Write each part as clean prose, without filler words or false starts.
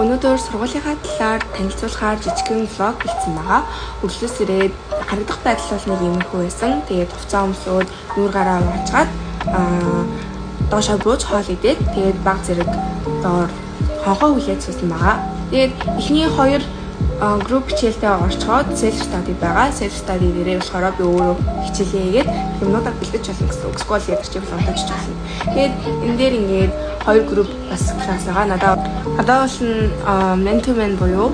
Өнөөдөр сургуулийнхаа талаар танилцуулахаар жижигхэн vlog бэлдсэн байгаа. Үргэлжлүүлс ирээд харагдах байдал бол нэг иймэрхүү байсан. Тэгээд хувцас өмсөөд, нүүр гараа угаачаад, доошоо бууж хоол идээд, тэгээд баг зэрэг доор хонхоо хүлээж суусан байгаа. Тэгээд эхний хоёр group хичээлдээ орчхоод self study байгаа. Self study дээрээ болохоор би өөрөө хичээлээ хийгээд юмнуудаа бэлдэж болно гэсэн үг. Эсвэл ядарч явал унтаж болно. Тэгээд энэ дээр ингээд хоёр group бас class байгаа. Надад бол man to man буюу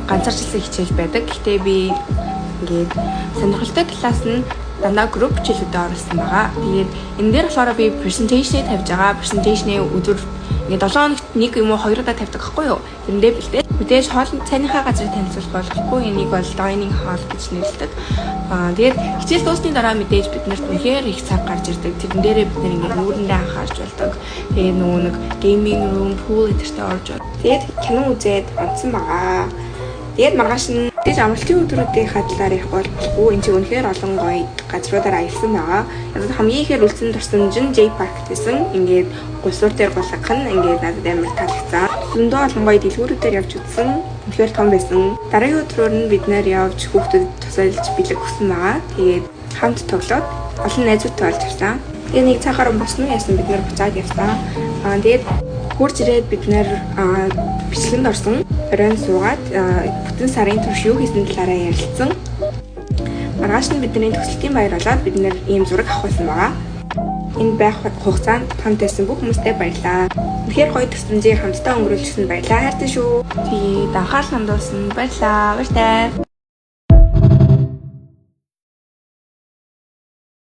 ганцаарчилсан хичээл байдаг. Гэхдээ би ингээд сонирхолтой талаас нь дандаа group хичээлүүдэд оруулсан байгаа. Тэгээд энэ дээр болохоор би presentation-ыг тавьж байгаа. Presentation-ы өдөр ингээд 7 хоногт нэг юм уу хоёр удаа тавьдаг байхгүй юу? Тэрэндээ бэлдээд, мэдээж хоол цайныхаа газрыг танилцуулах болохгүй. Энийг бол dining hall гэж нэрлэдэг. Тэгээд хичээл дуусны дараа мэдээж бид нарт үнэхээр их цаг гарч ирдэг. Тэрэн дээрээ бид нар ингээд нүүрэндээ анхаарч болдог. Тэгээд нөгөө нэг gaming room, pool гэдэртээ орж бол. Тэгээд кино үзээд унтсан байгаа. Тэгээд маргааш нь тэгж амралтын өдрүүдийнхаа талаар ярих бол болохгүй. Энд чинь үнэхээр олон гоё газруудаар аялсан байгаа. Надад хамгийн ихээр үлдсэн дурсамж нь J Park байсан. Ингээд гулсуур дээр гулгах нь ингээд надад амар таалагдсан. Зөндөө олон гоё дэлгүүрүүдээр явж үзсэн. Үнэхээр том байсан. Дараагийн өдрөөр нь бид нар явж хүүхдүүдэд тусалж бэлэг өгсөн байгаа. Тэгээд хамт тоглоод олон найзуудтай болж авсан. Тэгээ нэг цаг гаруй босно яасан, бид нар буцаад явсан. Тэгээд хурж ирээд бид нар бичлэгэнд орсон. Оройн суугаад бүтэн сарын турш юу хийсэн талаараа ярилцсан. Маргааш нь бидний төгсөлтийн баяр болоод бид нар ийм зураг авахулсан байгаа. Энэ байх хугацаанд хамт байсан бүх хүмүүстээ баярлалаа. Үнэхээр гоё тусламжийг хамтдаа өнгөрүүлчихсэнд баярлалаа. Хайртай шүү. Тэгээд анхаарал хандуулсан баярлалаа. Баяртай.